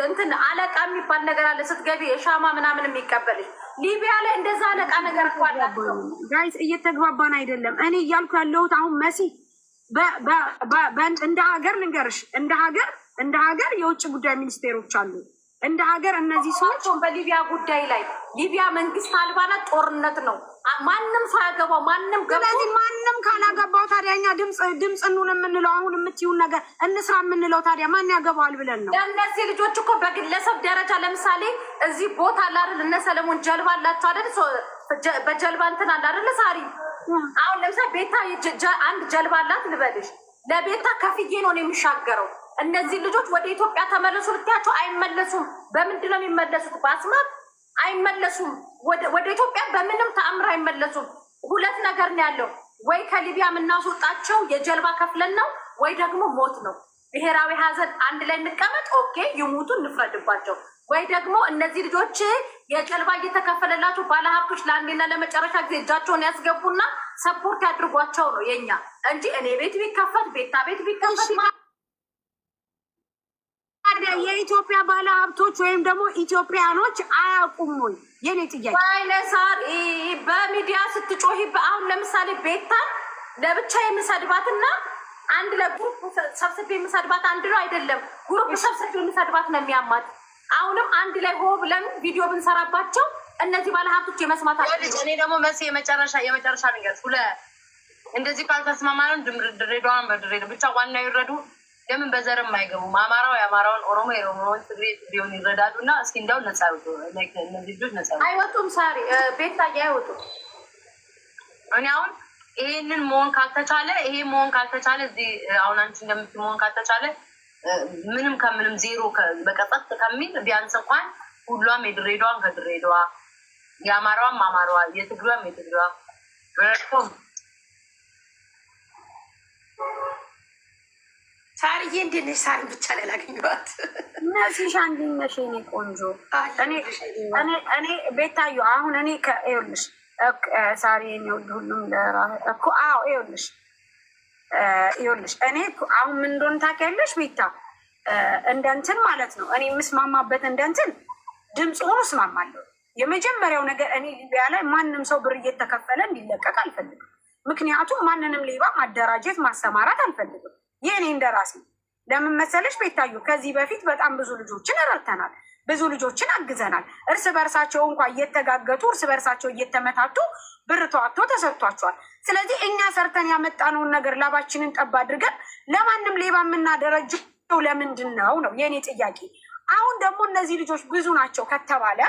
እንትን አለቃ የሚባል ነገር አለ። ስትገቢ የሻማ ምናምን የሚቀበልሽ ሊቢያ ላይ እንደዛ አለቃ ነገር እኮ አላቸው። Guys፣ እየተግባባን አይደለም። እኔ እያልኩ ያለሁት አሁን መሲ እንደ ሀገር ልንገርሽ፣ እንደ ሀገር የውጭ ጉዳይ ሚኒስቴሮች አሉ። እንደ ሀገር እነዚህ ሰዎች በሊቢያ ጉዳይ ላይ ሊቢያ መንግስት አልባ ናት፣ ጦርነት ነው። ማንም ሳያገባው ማንም ገብቶ ስለዚህ ማንም ካላገባው ታዲያ እኛ ድምፅ እንሁን የምንለው፣ አሁን የምትይውን ነገር እንስራ የምንለው ታዲያ ማን ያገባዋል ብለን ነው? ለእነዚህ ልጆች እኮ በግለሰብ ደረጃ ለምሳሌ እዚህ ቦታ አለ አይደል? እነ ሰለሞን ጀልባ አላቸው አይደል? በጀልባ እንትን አለ አይደል? ሳሪ አሁን ለምሳሌ ቤታ አንድ ጀልባ አላት ልበልሽ፣ ለቤታ ከፍዬ ነው የሚሻገረው። እነዚህ ልጆች ወደ ኢትዮጵያ ተመለሱ ብትያቸው አይመለሱም። በምንድን ነው የሚመለሱት? በአስማት አይመለሱም። ወደ ኢትዮጵያ በምንም ተአምር አይመለሱም። ሁለት ነገር ነው ያለው፣ ወይ ከሊቢያ የምናስወጣቸው የጀልባ ከፍለን ነው፣ ወይ ደግሞ ሞት ነው። ብሔራዊ ሀዘን አንድ ላይ እንቀመጥ፣ okay ይሙቱ፣ እንፍረድባቸው። ወይ ደግሞ እነዚህ ልጆች የጀልባ እየተከፈለላቸው ባለሀብቶች ለአንዴና ለመጨረሻ ጊዜ እጃቸውን ያስገቡና support ያድርጓቸው ነው የኛ እንጂ እኔ ቤት ቢከፈት ቤታ ቤት ቢከፈት የኢትዮጵያ ባለሀብቶች ወይም ደግሞ ኢትዮጵያኖች አያውቁም ወይ? የኔ ጥያቄ ባይነሳር በሚዲያ ስትጮሂ፣ አሁን ለምሳሌ ቤታን ለብቻ የምሰድባትና አንድ ለ group ሰብስቤ የምሰድባት አንድ ነው አይደለም። group ሰብስቤ የምሰድባት ነው የሚያማት። አሁንም አንድ ላይ ሆ ብለን ቪዲዮ ብንሰራባቸው እነዚህ ባለሀብቶች የመስማት እኔ ደግሞ መሲ የመጨረሻ የመጨረሻ ነገር ሁለ እንደዚህ ካልተስማማን ድሬዳዋን በድሬዳዋ ብቻ ዋና ይረዱ። ለምን በዘርም አይገቡም? አማራው የአማራውን፣ ኦሮሞ የኦሮሞውን፣ ትግሬ ትግሬውን ይረዳሉ። እና እስኪ እንዳው ነጻ ይወጡ፣ እነዚህ ልጆች ነጻ አይወጡም። ሳሪ ቤታዬ አይወጡም። እኔ አሁን ይሄንን መሆን ካልተቻለ ይሄ መሆን ካልተቻለ እዚህ አሁን አንቺ እንደምትይ መሆን ካልተቻለ ምንም ከምንም ዜሮ በቀጠጥ ከሚል ቢያንስ እንኳን ሁሏም የድሬዳዋን ከድሬዳዋ የአማራዋም አማራዋ የትግሯም የትግሯ ረድቶም ሳርዬ እንዴት ነሽ? ሳርን ብቻ ላይ ላገኘኋት። መሲሻ እንዴት ነሽ የእኔ ቆንጆ? እኔ ቤታዮ አሁን እኔ ይኸውልሽ ሳሪ የእኔ ውድ ሁሉም እኮ አዎ፣ ይኸውልሽ ይኸውልሽ እኔ አሁን ምን እንደሆነ ታውቂያለሽ ቤታ፣ እንደንትን ማለት ነው እኔ የምስማማበት እንደንትን ድምፅ ሆኖ እስማማለሁ። የመጀመሪያው ነገር እኔ ሊቢያ ላይ ማንም ሰው ብር እየተከፈለ እንዲለቀቅ አልፈልግም። ምክንያቱም ማንንም ሌባ ማደራጀት ማሰማራት አልፈልግም። ይህ እኔ እንደራሴ ለምን መሰለሽ ቤታዩ፣ ከዚህ በፊት በጣም ብዙ ልጆችን ረድተናል፣ ብዙ ልጆችን አግዘናል። እርስ በእርሳቸው እንኳ እየተጋገጡ እርስ በእርሳቸው እየተመታቱ ብር ተዋቶ ተሰጥቷቸዋል። ስለዚህ እኛ ሰርተን ያመጣነውን ነገር ላባችንን ጠብ አድርገን ለማንም ሌባ የምናደረጀው ለምንድን ነው ነው የእኔ ጥያቄ። አሁን ደግሞ እነዚህ ልጆች ብዙ ናቸው ከተባለ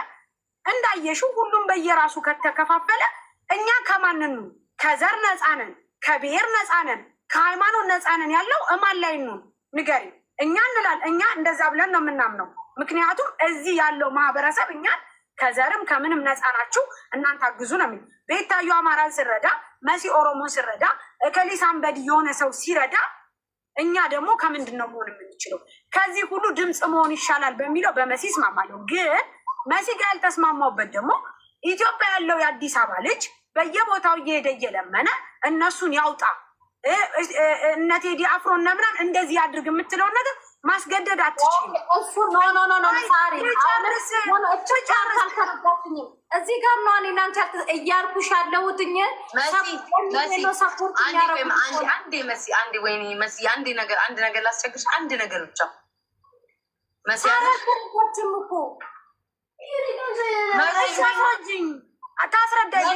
እንዳየሽው ሁሉም በየራሱ ከተከፋፈለ እኛ ከማንኑ ከዘር ነፃ ነን፣ ከብሔር ነፃ ነን፣ ከሃይማኖት ነፃ ነን ያለው እማን ላይ ነው ንገሪ። እኛ እንላል እኛ እንደዛ ብለን ነው የምናምነው። ምክንያቱም እዚህ ያለው ማህበረሰብ እኛን ከዘርም ከምንም ነፃ ናችሁ እናንተ አግዙ ነው የሚል። ቤታዩ አማራን ስረዳ፣ መሲ ኦሮሞን ስረዳ፣ እከሌ ሳንበድ የሆነ ሰው ሲረዳ እኛ ደግሞ ከምንድን ነው መሆን የምንችለው? ከዚህ ሁሉ ድምፅ መሆን ይሻላል በሚለው በመሲ እስማማለሁ። ግን መሲ ጋር ያልተስማማውበት ደግሞ ኢትዮጵያ ያለው የአዲስ አበባ ልጅ በየቦታው እየሄደ እየለመነ እነሱን ያውጣ እነ ቴዲ አፍሮ እነ ምናምን እንደዚህ ያድርግ የምትለውን ነገር ማስገደድ አትችልም። እሱ no no no no sorry አልተረዳችኝም። እዚህ ጋር ነው እኔ እናንተ እያልኩሽ ያለሁትኝ support አንዴ መሲ አንዴ ወይኔ መሲ አንዴ ነገር አንድ ነገር ላስቸግርሽ፣ አንድ ነገር ብቻ መሲ አልተረዳችም እኮ ታስረዳኝ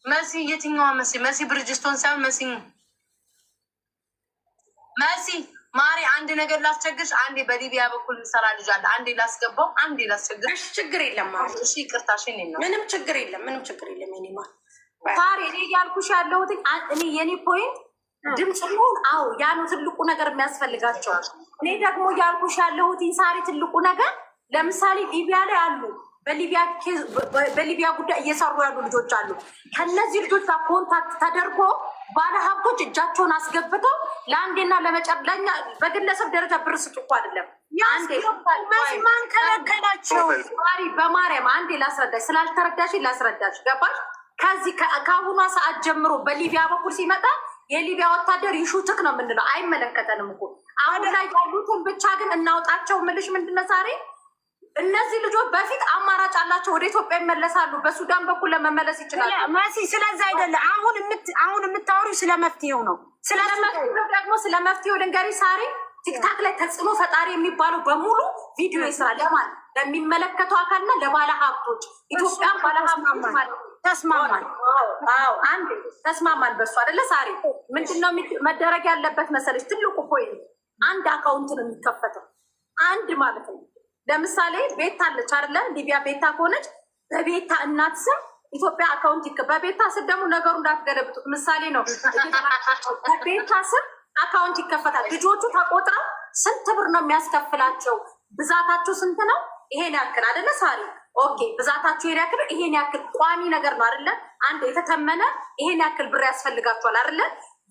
መሲ የትኛዋ መሲ? መሲ ብርጅስቶን ሳይሆን መሲ መሲ ማሪ፣ አንድ ነገር ላስቸግርሽ። አንዴ በሊቢያ በኩል የሚሰራ ልጅ አለ። አንዴ ላስገባው፣ አንዴ ላስቸግርሽ። ችግር የለም ማሪ። እሺ ይቅርታ። እሺ እኔ ነው ምንም ችግር የለም፣ ምንም ችግር የለም። የኔ ማር sorry፣ እኔ እያልኩሽ ያለሁት እኔ የኔ point ድምፅ ይሁን። አዎ ያ ነው ትልቁ ነገር የሚያስፈልጋቸው። እኔ ደግሞ እያልኩሽ ያለሁት sorry፣ ትልቁ ነገር ለምሳሌ ሊቢያ ላይ አሉ በሊቢያ ጉዳይ እየሰሩ ያሉ ልጆች አሉ። ከነዚህ ልጆች ጋር contact ተደርጎ ባለሀብቶች እጃቸውን አስገብተው ለአንዴና ለመጨረሻ በግለሰብ ደረጃ ብር ስጡ እኮ አይደለም። ማን ከለከላቸው? በማርያም አንዴ ላስረዳሽ፣ ስላልተረዳሽ ላስረዳሽ። ገባሽ? ከዚህ ከአሁኗ ሰዓት ጀምሮ በሊቢያ በኩል ሲመጣ የሊቢያ ወታደር ይሹትክ ነው የምንለው። አይመለከተንም እኮ አሁን ላይ ያሉትን ብቻ ግን እናውጣቸው። ምልሽ ምንድነው ዛሬ እነዚህ ልጆች በፊት አማራጭ አላቸው። ወደ ኢትዮጵያ ይመለሳሉ። በሱዳን በኩል ለመመለስ ይችላሉ። መሲ፣ ስለዛ አይደለም አሁን የምታወሪው ስለ መፍትሄው ነው። ስለ መፍትሄው ደግሞ ስለ መፍትሄው ልንገሪ sorry፣ ቲክታክ ላይ ተጽዕኖ ፈጣሪ የሚባለው በሙሉ ቪዲዮ ይስራ። ለማን ለሚመለከተው አካልና ለባለ ሀብቶች፣ ኢትዮጵያን ባለ ሀብቶች ማለት ነው። ተስማማል። አዎ አንድ ተስማማል። በሱ አይደለ sorry፣ ምንድነው መደረግ ያለበት መሰለች? ትልቁ point አንድ account ነው የሚከፈተው፣ አንድ ማለት ነው። ለምሳሌ ቤታ አለች አይደለ? ሊቢያ ቤታ ከሆነች በቤታ እናት ስም ኢትዮጵያ account በቤታ ስም ደግሞ ነገሩ እንዳትገለብጡት ምሳሌ ነው። በቤታ ስም account ይከፈታል። ልጆቹ ተቆጥረው ስንት ብር ነው የሚያስከፍላቸው? ብዛታቸው ስንት ነው? ይሄን ያክል አደለ ሳሪ? Okay፣ ብዛታቸው ይሄን ያክል፣ ይሄን ያክል ቋሚ ነገር ነው አደለ? አንድ የተተመነ ይሄን ያክል ብር ያስፈልጋቸዋል አደለ?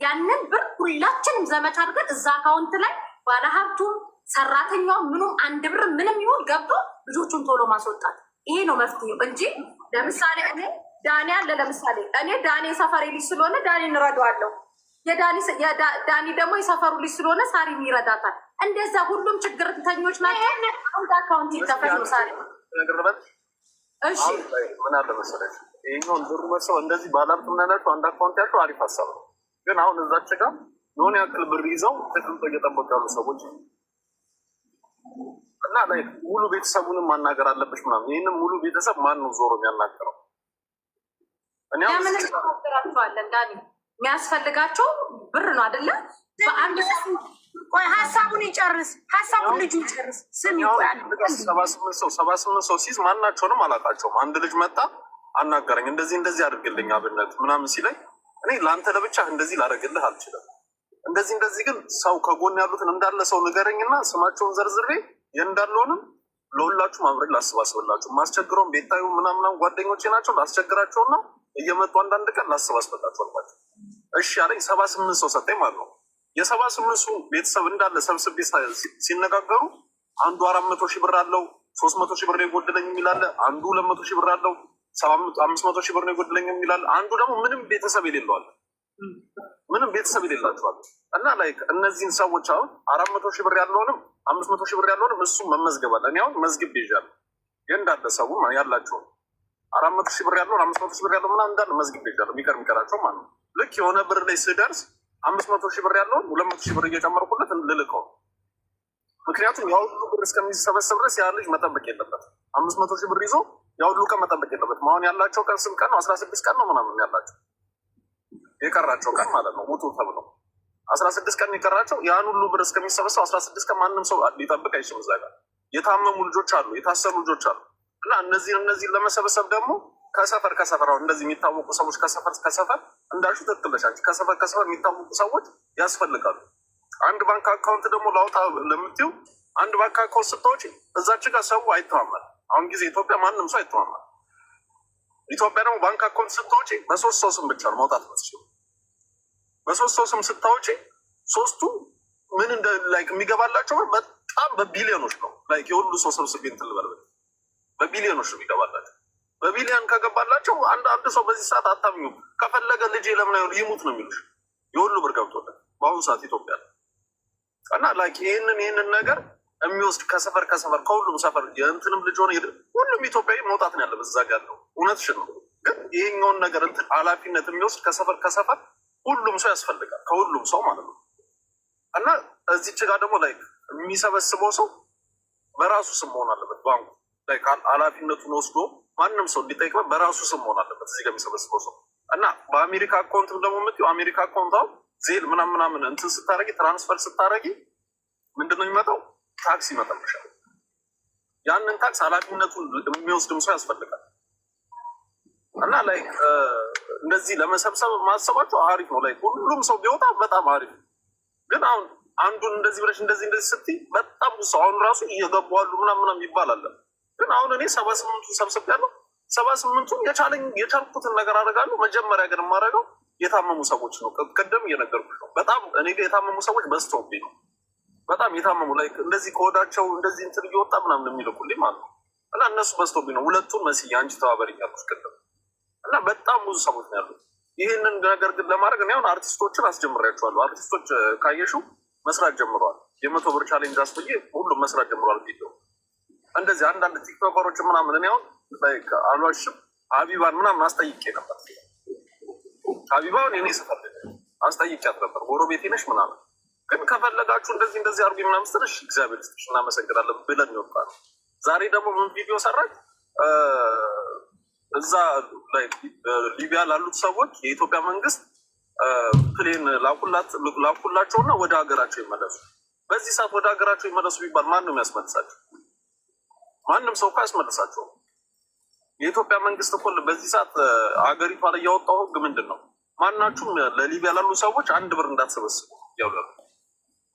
ያንን ብር ሁላችንም ዘመቻ አድርገን እዛ account ላይ ባለሀብቱም ሰራተኛው ምኑም አንድ ብር ምንም ይሁን ገብቶ ልጆቹን ቶሎ ማስወጣት፣ ይሄ ነው መፍትሄው እንጂ ለምሳሌ እኔ ዳኒ አለ፣ ለምሳሌ እኔ ዳኒ የሰፈሬ ልጅ ስለሆነ ዳኒ እንረዳዋለሁ። ዳኒ ደግሞ የሰፈሩ ልጅ ስለሆነ ሳሪን ይረዳታል። እንደዛ ሁሉም ችግርተኞች ናቸው። አንድ account ይከፈት ነው ሳሪ። እሺ። ምን አለ መሰለሽ፣ ይኸኛውን ብሩ መሰው እንደዚህ ባለሀብት ምናላቸው አንድ account ያለው አሪፍ ሀሳብ ነው። ግን አሁን እዛች ጋር የሆነ ያክል ብር ይዘው ተቀምጠው እየጠበቁ ያሉ ሰዎች እና ላይ ሙሉ ቤተሰቡንም ማናገር አለብሽ ምናምን። ይህንም ሙሉ ቤተሰብ ማን ነው ዞሮ የሚያናገረው? ለምን እናገራቸዋለን? ዳኒ፣ የሚያስፈልጋቸው ብር ነው አይደለ? በአንድ ቆይ ሀሳቡን ይጨርስ፣ ሀሳቡን ልጁ ይጨርስ። ስሚ ቆይ 78 ሰው፣ 78 ሰው ሲይዝ ማናቸውንም አላውቃቸውም። አንድ ልጅ መጣ አናገረኝ። እንደዚህ እንደዚህ አድርግልኝ አብነት ምናምን ሲለኝ እኔ ለአንተ ለብቻ እንደዚህ ላደርግልህ አልችልም። እንደዚህ እንደዚህ ግን ሰው ከጎን ያሉትን እንዳለ ሰው ንገረኝና ስማቸውን ዘርዝሬ የእንዳለውንም ለሁላችሁም አብሬ ላሰባስብላችሁ። ማስቸግረውን ቤታዩ ምናምናም ጓደኞቼ ናቸው። ላስቸግራቸውና እየመጡ አንዳንድ ቀን ላሰባስብላችሁ አልኳቸው። እሺ አለኝ። 78 ሰው ሰጠኝ ማለት ነው። የ78ቱ ቤተሰብ እንዳለ ሰብስቤ ሲነጋገሩ አንዱ 400,000 ብር አለው፣ 300,000 ብር ነው የጎደለኝ የሚል አለ። አንዱ 200,000 ብር አለው፣ 500,000 ብር ነው የጎደለኝ የሚል አለ። አንዱ ደግሞ ምንም ቤተሰብ የሌለው አለ። ምንም ቤተሰብ የሌላቸዋል። እና like እነዚህን ሰዎች አሁን 400,000 ብር ያለውንም 500,000 ብር ያለውንም እሱም መመዝገብ አለ። እኔ አሁን መዝግብ ይዣለሁ። እንዳለ ሰው ያላቸውን 400,000 ብር ያለውን፣ 500,000 ብር ያለው ምናምን እንዳለ መዝግብ ይዣለሁ። የሚቀር የሚቀራቸው ማለት ነው። ልክ የሆነ ብር ላይ ስደርስ 500,000 ብር ያለውን 200,000 ብር እየጨመርኩለት ልልከው። ምክንያቱም ያ ሁሉ ብር እስከሚሰበሰብ ድረስ ያ ልጅ መጠበቅ የለበትም። 500,000 ብር ይዞ ያ ሁሉ ቀን መጠበቅ የለበትም። አሁን ያላቸው ቀን ስንት ቀን ነው? 16 ቀን ነው ምናምን ያላቸው የቀራቸው ቀን ማለት ነው። ውጡ ተብለው 16 ቀን የቀራቸው፣ ያን ሁሉ ብር እስከሚሰበሰብ 16 ቀን ማንም ሰው ሊጠብቅ አይችልም። እዛ ጋር የታመሙ ልጆች አሉ፣ የታሰሩ ልጆች አሉ። እና እነዚህን ለመሰብሰብ ደግሞ ከሰፈር ከሰፈር አሁን እንደዚህ የሚታወቁ ሰዎች ከሰፈር ከሰፈር እንዳልሽው ትክክል ነሽ አንቺ። ከሰፈር ከሰፈር የሚታወቁ ሰዎች ያስፈልጋሉ። አንድ ባንክ account ደግሞ ላውጣ ለምትይው አንድ ባንክ account ስታወጪ እዛች ጋር ሰው አይተማመን። አሁን ጊዜ ኢትዮጵያ ማንም ሰው አይተማመን። ኢትዮጵያ ደግሞ ባንክ account ስታወጪ በሶስት ሰው ስም ብቻ ነው ማውጣት የምትችይው። በሶስት ሰው ስም ስታወጪ ሶስቱ ምን እንደ like የሚገባላቸው ብር በጣም በቢሊዮኖች ነው። Like የሁሉ ሰው ሰብስቤ እንትን ልበል በቢሊዮኖች ነው የሚገባላቸው። በቢሊዮን ከገባላቸው አንድ አንድ ሰው በዚህ ሰዓት አታምኙ። ከፈለገ ልጄ ለምን አይሆን ይሙት ነው የሚሉሽ። የሁሉ ብር ገብቶለት በአሁኑ ሰዓት ኢትዮጵያ ላይ። እና like ይህንን ነገር የሚወስድ ከሰፈር ከሰፈር ከሁሉም ሰፈር የእንትንም ልጅ ሆነ ሁሉም ኢትዮጵያዊ መውጣት ነው ያለበት። እዛ ጋር ያለው እውነትሽን ነው። ግን ይሄኛውን ነገር እንትን ኃላፊነት የሚወስድ ከሰፈር ከሰፈር ሁሉም ሰው ያስፈልጋል። ከሁሉም ሰው ማለት ነው። እና እዚች ጋር ደግሞ like የሚሰበስበው ሰው በራሱ ስም መሆን አለበት። ባንኩ like ኃላፊነቱን ወስዶ ማንም ሰው እንዲጠይቅበት በራሱ ስም መሆን አለበት እዚህ ጋር የሚሰበስበው ሰው። እና በአሜሪካ account ም ደግሞ የምትይው አሜሪካ account አሁን Zelle ምናምን ምናምን እንትን ስታረጊ፣ transfer ስታረጊ ምንድን ነው የሚመጣው? Tax ይመጣብሻል። ያንን tax ኃላፊነቱን የሚወስድም ሰው ያስፈልጋል። እና like እንደዚህ ለመሰብሰብ ማሰባቸው አሪፍ ነው። Like ሁሉም ሰው ቢወጣ በጣም አሪፍ ነው። ግን አሁን አንዱን እንደዚህ ብለሽ እንደዚህ እንደዚህ ስትይ በጣም ብዙ ሰው አሁን ራሱ እየገቡ አሉ ምናምን ምናምን ይባላል። ግን አሁን እኔ 78ቱ ሰብስብ ያለው 78ቱን የቻለኝ የቻልኩትን ነገር አደርጋለሁ። መጀመሪያ ግን የማደርገው የታመሙ ሰዎች ነው። ቅድም እየነገርኩሽ ነው። በጣም እኔ ጋር የታመሙ ሰዎች በዝተውብኝ ነው። በጣም የታመሙ like እንደዚህ ከወዳቸው እንደዚህ እንትን እየወጣ ምናምን የሚልኩልኝ ማለት ነው። እና እነሱ በዝተውብኝ ነው። ሁለቱን መስዬ አንቺ ተባበሪኝ ያልኩሽ ቅድም። እና በጣም ብዙ ሰዎች ነው ያሉት። ይህንን ነገር ግን ለማድረግ እኔ አሁን አርቲስቶችን አስጀምሬያቸዋለሁ። አርቲስቶች ካየሽው መስራት ጀምረዋል። የ100 ብር challenge አስብዬ ሁሉም መስራት ጀምረዋል። ቪዲዮ እንደዚህ አንዳንድ ቲክቶከሮች ምናምን እኔ አሁን like አልዋሽም፣ ሀቢባን ምናምን አስጠይቄ ነበር። ሀቢባን የኔ ሰፈር ልጅ አስጠይቂያት ነበር። ጎረቤቴ ነሽ ምናምን፣ ግን ከፈለጋችሁ እንደዚህ እንደዚህ አድርጉ ምናምን ስትል እሺ እግዚአብሔር ይስጥሽ እናመሰግናለን ብለን ይወጣ ነው። ዛሬ ደግሞ ምን ቪዲዮ ሰራች? እዛ ሊቢያ ላሉት ሰዎች የኢትዮጵያ መንግስት plane ላኩላቸውና ወደ ሀገራቸው ይመለሱ። በዚህ ሰዓት ወደ ሀገራቸው ይመለሱ ቢባል ማን ነው የሚያስመልሳቸው? ማንም ሰው እኮ አያስመልሳቸውም። የኢትዮጵያ መንግስት እኮ በዚህ ሰዓት አገሪቷ ላይ ያወጣው ህግ ምንድን ነው? ማናችሁም ለሊቢያ ላሉ ሰዎች አንድ ብር እንዳትሰበስቡ ያሉ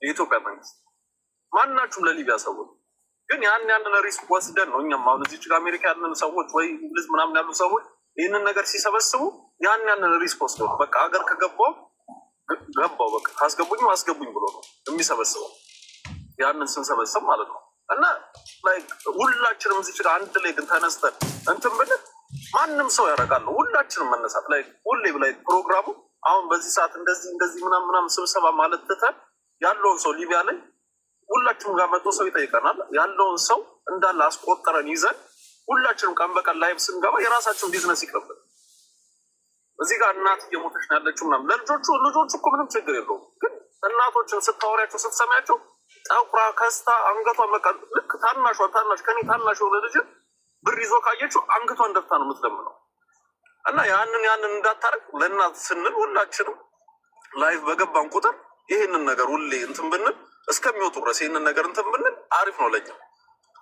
የኢትዮጵያ መንግስት ማናችሁም ለሊቢያ ሰዎች ግን ያንን risk ወስደን ነው እኛም አሁን እዚች ጋር አሜሪካ ያለን ሰዎች ወይ እንግሊዝ ምናምን ያሉ ሰዎች ይህንን ነገር ሲሰበስቡ ያንን risk ወስደው ነው። በቃ ሀገር ከገባው ገባው በቃ ካስገቡኝም አስገቡኝ ብሎ ነው የሚሰበስበው። ያንን ስንሰበስብ ማለት ነው። እና like ሁላችንም እዚች ጋር አንድ ላይ ግን ተነስተን እንትን ብንል ማንም ሰው ያደርጋል። ሁላችንም መነሳት like ሁሌ like ፕሮግራሙ አሁን በዚህ ሰዓት እንደዚህ እንደዚህ ምናምን ምናምን ስብሰባ ማለት ትተን ያለውን ሰው ሊቢያ ላይ ሁላችንም ጋር መጥቶ ሰው ይጠይቀናል። ያለውን ሰው እንዳለ አስቆጠረን ይዘን ሁላችንም ቀን በቀን live ስንገባ የራሳችን ቢዝነስ ይቅርብን። እዚህ ጋር እናት እየሞተች ነው ያለችው ምናምን ለልጆቹ ልጆቹ እኮ ምንም ችግር የለውም። ግን እናቶችን ስታወሪያቸው ስትሰሚያቸው ጠቁራ ከስታ አንገቷን በቃ ልክ ታናሿ ታናሽ ከኔ ታናሽ የሆነ ልጅ ብር ይዞ ካየችው አንገቷን ደፍታ ነው የምትለምነው። እና ያንን እንዳታረግ ለእናት ስንል ሁላችንም live በገባን ቁጥር ይህንን ነገር ሁሌ እንትን ብንል እስከሚወጡ ድረስ ይህንን ነገር እንትን ብንል አሪፍ ነው ለኛ።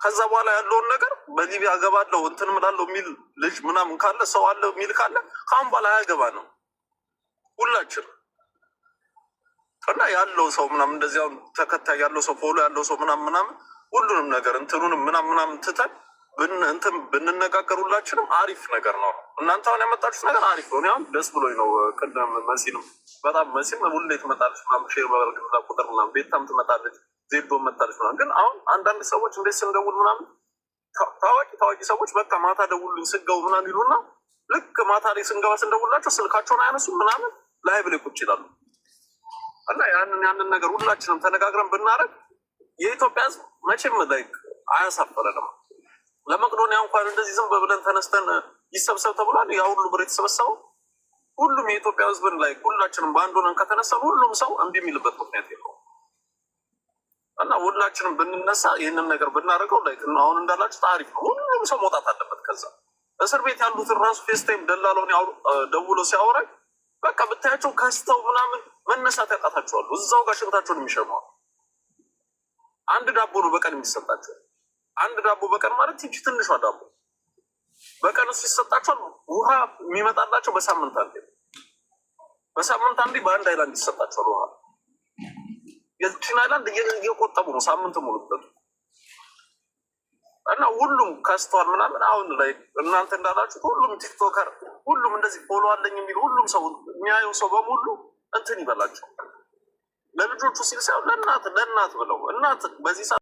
ከዛ በኋላ ያለውን ነገር በሊቢያ እገባለሁ እንትን እምላለሁ የሚል ልጅ ምናምን ካለ ሰው አለ የሚል ካለ ከአሁን በኋላ አያገባ ነው ሁላችን እና ያለው ሰው ምናምን እንደዚህ አሁን ተከታይ ያለው ሰው follow ያለው ሰው ምናምን ምናምን ሁሉንም ነገር እንትኑንም ምናምን ምናምን ትተን እንትን ብንነጋገር ሁላችንም አሪፍ ነገር ነው። እናንተ አሁን ያመጣችሁት ነገር አሪፍ ነው። እኔ አሁን ደስ ብሎኝ ነው። ቅድም መሲንም በጣም መሲም ሁሌ ትመጣለች ምናምን share በበርግዛ ቁጥር ምናምን ቤታም ትመጣለች፣ ዜዶ መጣለች ምናምን። ግን አሁን አንዳንድ ሰዎች እንዴት ስንደውል ምናምን ታዋቂ ታዋቂ ሰዎች በቃ ማታ ደውሉኝ ስገቡ ምናምን ይሉና ልክ ማታ ላይ ስንገባ ስንደውላቸው ስልካቸውን አያነሱም ምናምን live ላይ ቁጭ ይላሉ። እና ያንን ነገር ሁላችንም ተነጋግረን ብናደርግ የኢትዮጵያ ሕዝብ መቼም like አያሳፈረንም። ለመቅዶኒያ እንኳን እንደዚህ ዝም ብለን ተነስተን ይሰብሰብ ተብሏል። ያ ሁሉ ብር የተሰበሰበው ሁሉም የኢትዮጵያ ሕዝብን like ሁላችንም በአንድ ሆነን ከተነሳን ሁሉም ሰው እምቢ የሚልበት ምክንያት የለውም። እና ሁላችንም ብንነሳ ይህንን ነገር ብናደርገው like አሁን እንዳላችሁት አሪፍ ነው። ሁሉም ሰው መውጣት አለበት። ከዛ እስር ቤት ያሉትን ራሱ FaceTime ደላላውን ደውሎ ሲያወራኝ በቃ ብታያቸው ከስተው ምናምን መነሳት ያቃታቸዋሉ። እዛው ጋር ሽንታቸውን የሚሸመዋል። አንድ ዳቦ ነው በቀን የሚሰጣቸው። አንድ ዳቦ በቀን ማለት ይቺ ትንሿ ዳቦ በቀን እሱ ይሰጣቸዋል። ውሃ የሚመጣላቸው በሳምንት አንዴ፣ በሳምንት አንዴ በአንድ ሃይላንድ ይሰጣቸዋል ውሃ። የዚችን ሃይላንድ እየቆጠቡ ነው ሳምንት ሙሉ የሚጠጡ። እና ሁሉም ከስተዋል ምናምን። አሁን like እናንተ እንዳላችሁት ሁሉም TikToker ሁሉም እንደዚህ follow አለኝ የሚል ሁሉም ሰው የሚያየው ሰው በሙሉ እንትን ይበላቸው ለልጆቹ ሲል ሳይሆን ለእናት ለእናት ብለው እናት በዚህ ሰዓት